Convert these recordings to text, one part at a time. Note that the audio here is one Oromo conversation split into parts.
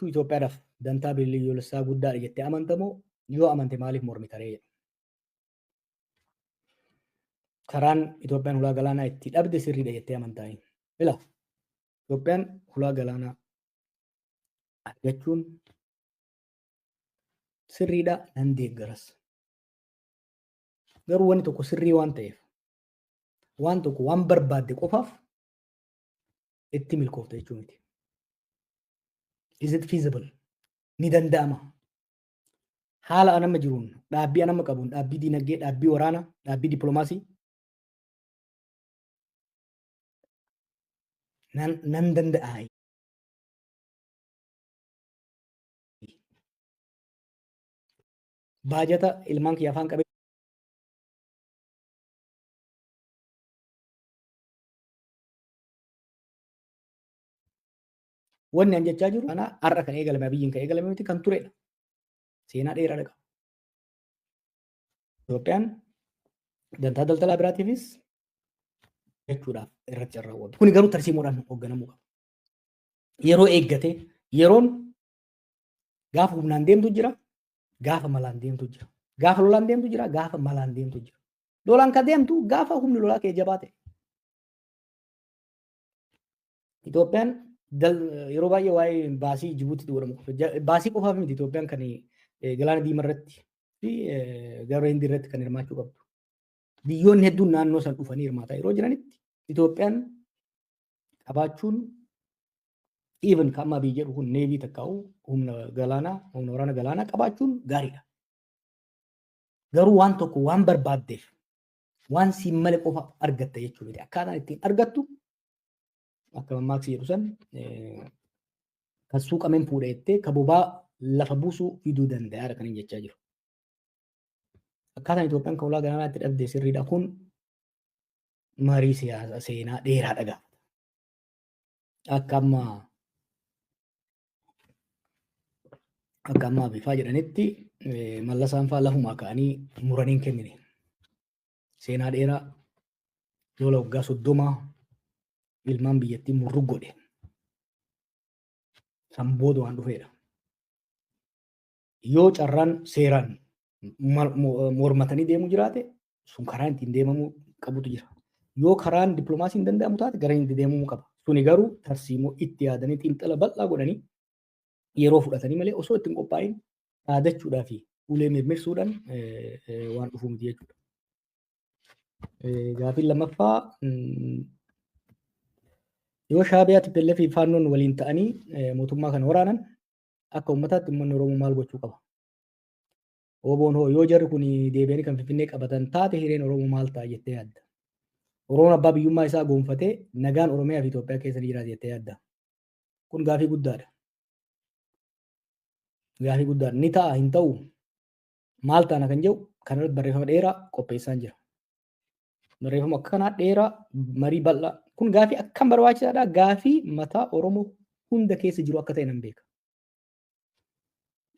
Itoophiyaadhaaf dantaa biyyoolessaa guddaadha jettee amantamoo yoo amante maaliif mormita ree? Karaan Itoophiyaan hulaa galaanaa itti dhabde sirriidha jettee amantaa? Ila Itoophiyaan hulaa galaanaa argachuun sirriidha nan deeggaras. Garuu wanni tokko sirrii waan ta'eef waan tokko waan barbaadde qofaaf itti milkoofta jechuu miti. Is it feasible? Ni danda'ama. Haala an amma jiruun, dhaabbii an amma qabuun, dhaabbii diinagdee, dhaabbii waraanaa, dhaabbii dippiloomaasii nan danda'a. Baajata ilmaan kiyya afaan qabee wanni an jechaa jiru kana har'a kan eegalame Abiyyiin kan eegalame miti kan turedha. Seenaa dheeraa qaba. Itoophiyaan dantaa daldalaa biraatiifis jechuudhaaf irratti carraaqu. Kuni garuu tarsiimoodhaan hoogganamuu qaba. Yeroo eeggatee yeroon gaafa humnaan deemtu jira, gaafa malaan deemtu jira. Gaafa lolaan deemtu jira, gaafa malaan deemtu jira. Lolaan kan deemtu gaafa humni lolaa kee jabaa ta'e. Itoophiyaan yeroo baay'ee waa'ee baasii Jibuutiitti godhamu qofa. Baasii qofaaf miti Itoophiyaan kan galaana diimaa irratti fi gara Hindii irratti kan hirmaachuu qabdu. Biyyoonni hedduun naannoo san dhufanii hirmaataa yeroo jiranitti Itoophiyaan qabaachuun even kan amma Abiy jedhu kun neevii takkaa'u humna galaanaa humna waraana galaanaa qabaachuun gaariidha. Garuu waan tokko waan barbaaddeef waan siin male qofa argatta jechuu miti. Akkaataan ittiin argattu akka mammaaksi jedhu san kan suuqameen fuudha jettee ka bobaa lafa buusuu fiduu danda'aadha kan inni jechaa jiru. Akkaataan Itoophiyaan kan ulaa galaanaa itti dhabde sirriidha kun marii siyaasa seenaa dheeraadha gaafata. Akka amma bifaa jedhanitti Mallasaan faa lafumaa ka'anii muranii hin kennine. Seenaa dheeraa lola waggaa 30 ilmaan biyyattii murru godhe. San booda waan dhufeedha. Yoo carraan seeraan mormatanii deemuu jiraate sun karaan ittiin deemamuu qabutu jira. Yoo karaan dippiloomaasii hin danda'amu taate gara inni deemamuu qaba. Suni garuu tarsiimoo itti yaadanii xiinxala bal'aa godhanii yeroo fudhatanii malee osoo ittiin qophaa'in dhaadachuudhaa fi ulee mirmirsuudhaan waan dhufuu miti jechuudha. Gaaffiin lammaffaa, yoo Shaabiyaa, TPLF fi Faannoon waliin ta'anii mootummaa kana waraanan akka uummataatti uummanni Oromoo maal gochuu qaba? Oboon hoo yoo jarri kun deebi'anii kan Finfinnee qabatan taate hireen Oromoo maal ta'a jettee yaadda? Oromoon abbaa biyyummaa isaa gonfatee nagaan Oromiyaa fi Itoophiyaa keessa ni jiraata jettee yaadda? Kun gaafii guddaadha. Gaafii guddaadha. Ni ta'a hin ta'u maal taana kan jedhu kanarratti barreeffama dheeraa qopheessaan jira. Barreeffama akkanaa dheeraa marii bal'aa. Kun gaafii akkam barbaachisaadha. Gaafii mataa Oromoo hunda keessa jiru akka ta'e nan beeka.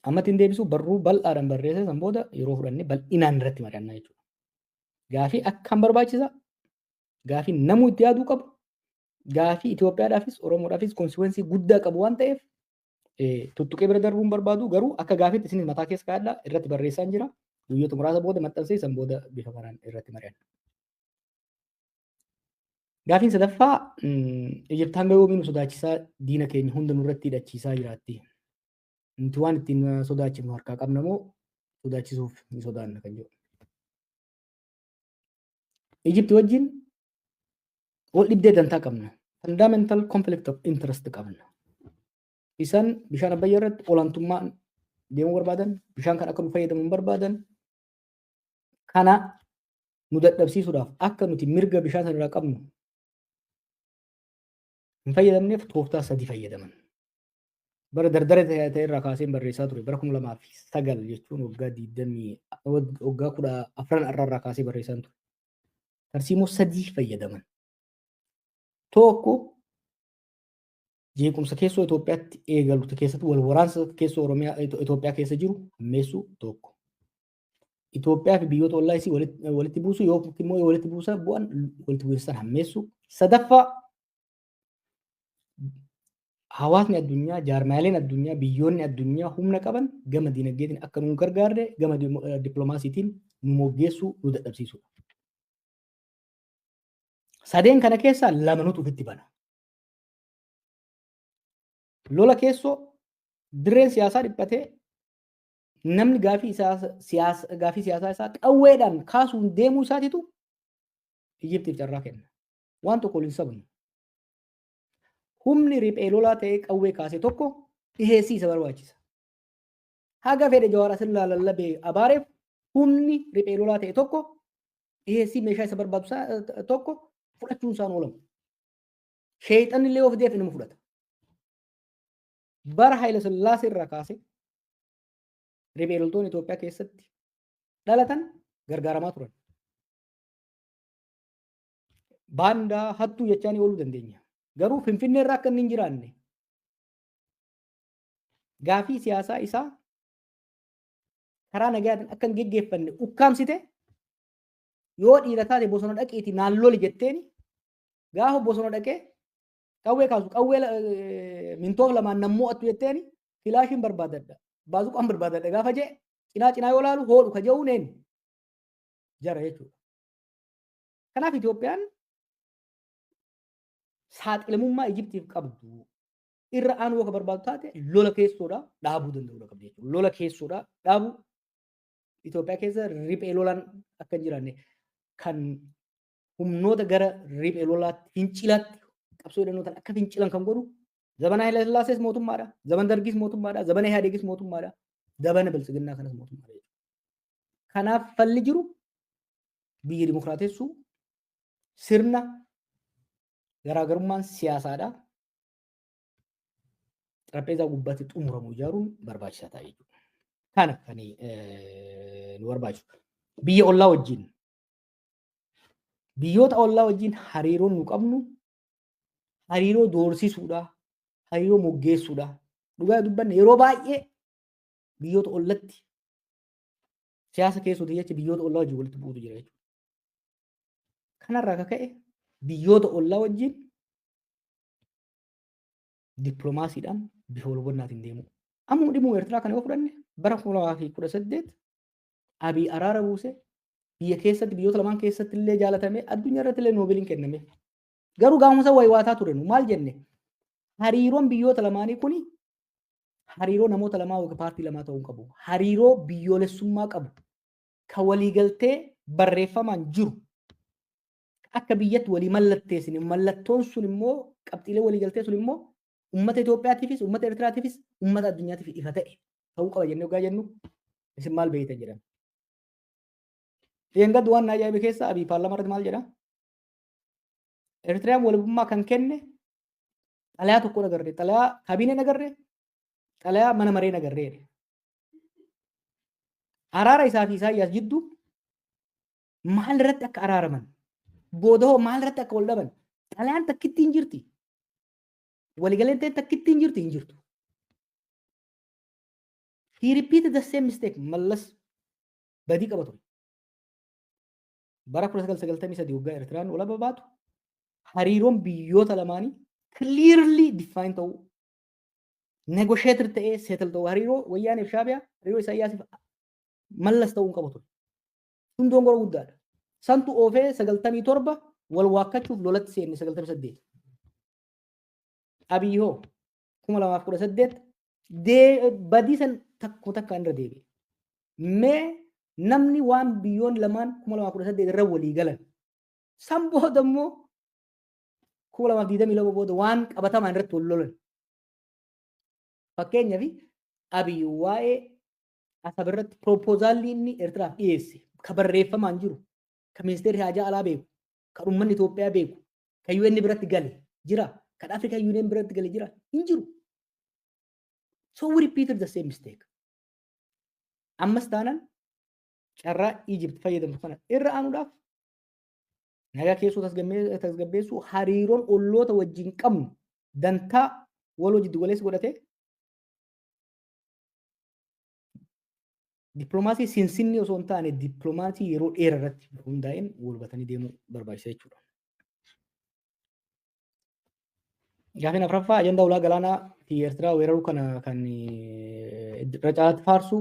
Ammatti hin deebisu, barruu bal'aadhaan barreessee san booda yeroo fudhannee bal'inaan irratti mari'annaa jechuudha. Gaafii akkam barbaachisaa, gaafii namuu itti yaaduu qabu, gaafii Itoophiyaadhaafis Oromoodhaafis consequence guddaa qabu waan ta'eef tuttuqee bira darbuun barbaadu. Garuu akka gaafiitti isinis mataa keessa kaa'adhaa, irratti barreessaan jira. Guyyoota muraasa booda maxxansee san booda bifa kanaan irratti mari'anna. Gaafiin sadaffaa, Ijipti hanga yoomii nu sodaachisaa diina keenya hunda nurratti hidhachiisaa jiraatti? Nuti waan ittiin sodaachifnu harkaa qabna moo sodaachisuuf ni sodaanna kan jedhu. Ijipti wajjin wal dhibdee dantaa qabna. Fundamental conflict of interest qabna. Isaan bishaan Abbayyaa irratti olaantummaan deemuu barbaadan, bishaan kan akka nu fayyadamu barbaadan, kana nu dadhabsiisuudhaaf akka nuti mirga bishaan sana irraa qabnu hin fayyadamneef tooftaa sadii fayyadaman. Bara dardara ta'e irraa kaaseen barreessaa ture. Bara 2009 jechuun waggaa 20, waggaa 14 irraa kaasee barreessaa ture. Tarsiimoo sadii fayyadaman. Tokko, jeequmsa keessoo Itoophiyaatti eegalu keessatti wal waraansa keessoo Oromiyaa Itoophiyaa keessa jiru hammeessuu tokko. Itoophiyaa fi biyyoota ollaa isii walitti buusuu yookiin immoo yoo walitti buusa bu'an walitti bu'iinsa hammeessuu. Sadaffaa, Hawaasni addunyaa, jaarmaaleen addunyaa, biyyoonni addunyaa humna qaban gama dinagdeetiin akka nu gargaarre gama dippiloomaasiitiin nu moggeessuu nu dadhabsiisudha. Sadeen kana keessaa lama nutu ofitti bana. Lola keessoo dirreen siyaasaa dhiphatee namni gaafii siyaasaa isaa qawweedhaan kaasuun deemuu isaatitu Ijiptiif carraa kenna. Waan tokko waliin sabnu. Humni riphee lolaa ta'ee qawwee kaase tokko dhiheessii isa barbaachisa. Haga fedhe Jawaar asirraa lallabee abaareef humni riphee lolaa ta'e tokko dhiheessii meeshaa isa barbaadu tokko fudhachuun isaan oolamu. Sheexanni illee of deef inuma fudhata. Bara Haayila Sillaasee irraa kaase riphee loltoonni Itoophiyaa keessatti dhalatan gargaaramaa turan. Baandaa hattuu jechaan ooluu dandeenya. Garuu Finfinnee irraa akka inni hin jiraanne gaafii siyaasaa isaa karaa nagayaatiin akka hin geggeeffanne ukkaamsite yoo dhiira taate bosona dhaqiiti naan loli jetteeni gaafa bosona dhaqee qawwee kaasu qawwee mintoof lamaan nan mo'attu jetteeni filaashiin barbaadadha baazuqaan barbaadadha gaafa jee cinaa cinaa yoo laalu hoodhu ka je'uun eenyu jara jechuudha. Kanaaf Itoophiyaan saaxilamummaa Ijiptiif qabdu irra aanuu akka barbaadu taate lola keessoodhaa dhaabuu danda'uudha qabdi jechuudha. Lola keessoodhaa dhaabuu Itoophiyaa keessa riphee lolaan akka hin jiraanne kan humnoota gara riphee lolaatti fincilaatti qabsoo hidhannootaan akka fincilan kan godhu zabana Haayila Sillaasees mootummaadha, zaman Dargiis mootummaadha, zabana Ihaadeegis mootummaadha, zabana Biltsiginnaa kanas mootummaadha jechuudha. Kanaaf falli jiru biyya dimokiraatessuu sirna garaagarummaan siyaasaadha. Xarapheezaa gubbaatti xumuramu ijaaruun barbaachisaa ta'a jechuudha. Kana kan nu barbaachisu. Biyya ollaa wajjin biyyoota ollaa wajjin hariiroo nu qabnu hariiroo doorsisuudha, hariiroo moggeessuudha. Dhugaa dubbanne yeroo baay'ee biyyoota ollatti siyaasa keessootii jecha biyyoota ollaa wajjin walitti bu'uutu jira jechuudha. Kanarraa akka ka'e biyyoota ollaa wajjin dippiloomaasiidhaan bifa wal hubannaatiin deemuu. Amma dhimma Eertiraa kana yoo fudhanne bara 2018 Abiy araara buuse biyya keessatti biyyoota lamaan keessatti illee jaalatamee addunyaa irratti illee noobeeliin kenname. Garuu gaafuma waywaataa ture nu maal jenne hariiroon biyyoota lamaanii kuni hariiroo namoota lamaa yookiin paartii lamaa ta'uu hin qabu. Hariiroo biyyoolessummaa qabu kan waliigaltee barreeffamaan jiru akka biyyatti walii mallatteessine mallattoon sun immoo qabxiilee waliigaltee sun immoo uummata Itoophiyaatiifis uummata Eertiraatiifis uummata addunyaatiif ifa ta'e ta'uu qaba jennee ogaa jennu isin maal beektan jedhan. Dheengaddu waan na ajaa'ibe keessaa Abiy paarlaamaa irratti maal jedha? Eertiriyaan walabummaa kan kenne xalayaa tokko agarre, xalayaa kaabinee agarre, xalayaa mana maree agarre. Araara isaa fi Isaayyaas jidduu maal irratti akka araaraman, booda hoo maal irratti akka wal dhaban, xalayaan takkitti hin jirti. Waliigaleen takkitti hin jirti hin jirtu. He repeated the same mistake. Mallas badii qaba ture. Bara 1993 waggaa Eertiraan walaba baatu hariiroon biyyoota lamaanii clearly define ta'uu negotiated ta'ee settle ta'uu hariiroo Wayyaanee fi Shaabiyaa hariiroo Isaayyaasiif Mallas ta'uu hin qabu ture. Sun dongora guddaadha. Santu oofee 97 wal waakkachuuf lolatti seenne 98. Abiy hoo 2018 badii san takko takkaan irra deebi'e. Mee namni waan biyyoonni lamaan 2018 irra walii galan san booda immoo 2022 booda waan qabatamaan irratti wal lolan. Fakkeenyaaf Abiy waa'ee Asab irratti proposaalli inni Eertiraaf dhiyeesse ka barreeffamaan jiru ka ministeerri haajaa alaa beeku ka uummanni Itoophiyaa beeku ka UN biratti gale jira kan African Union biratti gale jira hin jiru. So we repeated the same mistake. Ammas taanaan carraa Egypt fayyadamtu kana irra aanuudhaaf nagaa keessoo tasgabbeessuu hariiroon olloota wajjin qabnu dantaa waloo jiddu galeessa godhatee dippiloomaasii sinsinni osoo hin taane dippiloomaasii yeroo dheeraa irratti hundaa'een wal hubatanii deemuu barbaachisa jechuudha. Gaafiin afuraffaa ajandaa ulaa galaanaa fi Eertiraa weeraruu kana kan irra caalaatti faarsu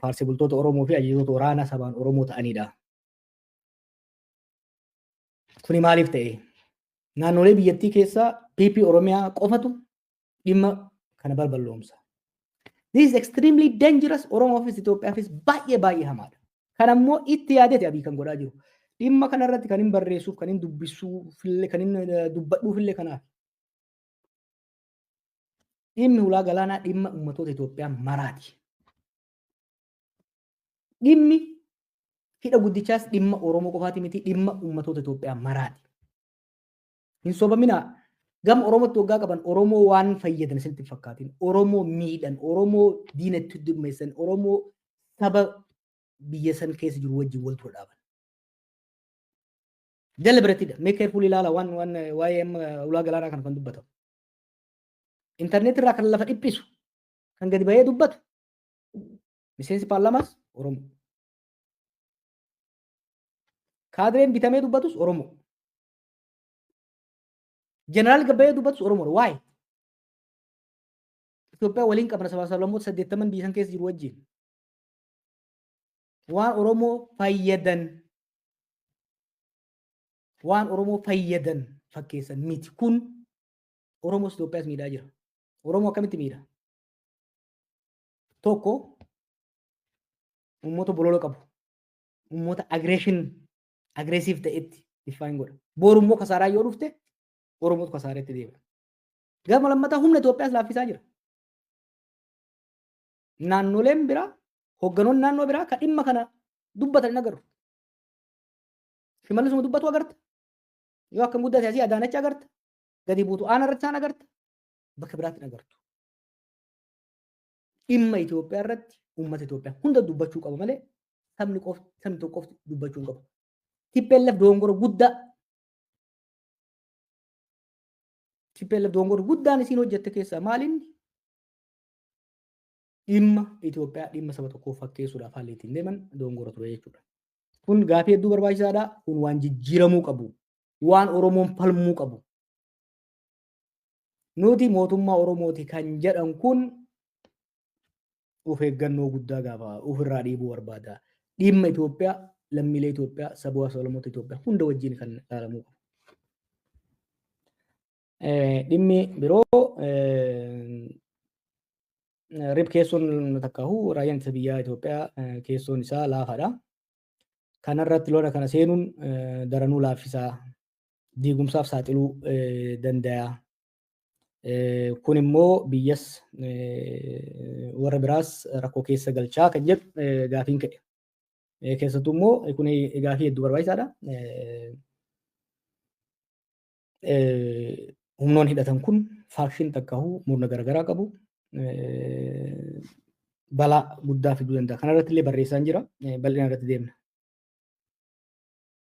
faarsee bultoota Oromoo fi ajajjoota waraanaa sabaan Oromoo ta'anidha. Kuni maaliif ta'e? Naannolee biyyattii keessaa PP Oromiyaa qofatu dhimma kana balballoomsa. This is extremely dangerous. Oromoofis Itoophiyaafis baay'ee baay'ee hamaadha. Kan ammoo itti yaadete Abiy kan godhaa jiru. Dhimma kanarratti kan hin barreessuuf, kan hin dubbisuufillee, kan hin dubbadhuufillee kanaaf. Dhimmi ulaa galaanaa dhimma uummattoota Itoophiyaa maraati. Dhimmi hidha guddichaas dhimma Oromoo qofaati miti, dhimma uummattoota Itoophiyaa maraati. Hin sobaminaa. Gama Oromootti waggaa qaban Oromoo waan fayyadan isinitti hin fakkaatin. Oromoo miidhan, Oromoo diinatti dhimmeessan, Oromoo saba biyya san keessa jiru wajjin wal dura dhaaban. Deliberatedha. Mee carefully ilaala waan waa'ee amma ulaa galaanaa kana kan dubbatamu. Intarneet irraa kan lafa dhiphisu, kan gadi bahee dubbatu, miseensi paarlaamaas Oromoo. Kaadireen bitamee dubbatus Oromoo. Jeneraal gabbayee dubbatus Oromoodha. Waa'ee Itoophiyaa waliin qabna sabaa sablammoota 80 biyya san keessa jiru wajjin. Waan Oromoo fayyadan, waan Oromoo fayyadan fakkeessan miti. Kun Oromoos Itoophiyaas miidhaa jira. Oromoo akkamitti miidha? Tokko, uummata bolola qabu, uummata aggression, aggressive ta'etti define godha. Boru immoo kasaaraa yoo dhufte Oromootu kasaareetti deema. Gama lammataa humna Itoophiyaas laaffisaa jira. Naannoleen biraa, hoogganoonni naannoo biraa kan dhimma kana dubbatan hin agarru. Shimallisuma dubbatu agarta. Yoo akkam guddate asii Adaanachi agarta. Gadi buutu aanaa irratti isaan agarta. Bakka biraatti hin agartu. Dhimma Itoophiyaa irratti uummata Itoophiyaa hunda dubbachuu qaba malee sabni qofti, sabni tokko qofti dubbachuu hin qabu. TPLF dogongora guddaa, TPLF dogongora guddaan isiin hojjette keessaa maalinni dhimma Itoophiyaa dhimma saba tokkoo fakkeessuudhaaf haalli ittiin deeman dogongora ture jechuudha. Kun gaafii hedduu barbaachisaadha. Kun waan jijjiiramuu qabu. Waan Oromoon falmuu qabu. Nuti mootummaa Oromooti kan jedhan kun of eeggannoo guddaa gaafa ofirraa dhiibuu barbaada. Dhimma Itoophiyaa, lammiilee Itoophiyaa, sabaa sablammoota Itoophiyaa hunda wajjin kan ilaalamuu qabu. Dhimmi biroo RIP keessoon takkaahu raayyaan ittisa biyyaa Itoophiyaa keessoon isaa laafaadha. Kanarratti lola kana seenuun daranuu laaffisaa, diigumsaaf saaxiluu danda'a. Kun immoo biyyas warra biraas rakkoo keessa galchaa kan jedhu gaafiin ka'e. Keessattuu immoo kun gaafii hedduu barbaachisaadha. Humnoon hidhatan kun faction takkaahu murna garaagaraa qabu. Balaa guddaa fiduu danda'a. Kanarratti illee barreessaan jira. Bal'ina irratti deemna.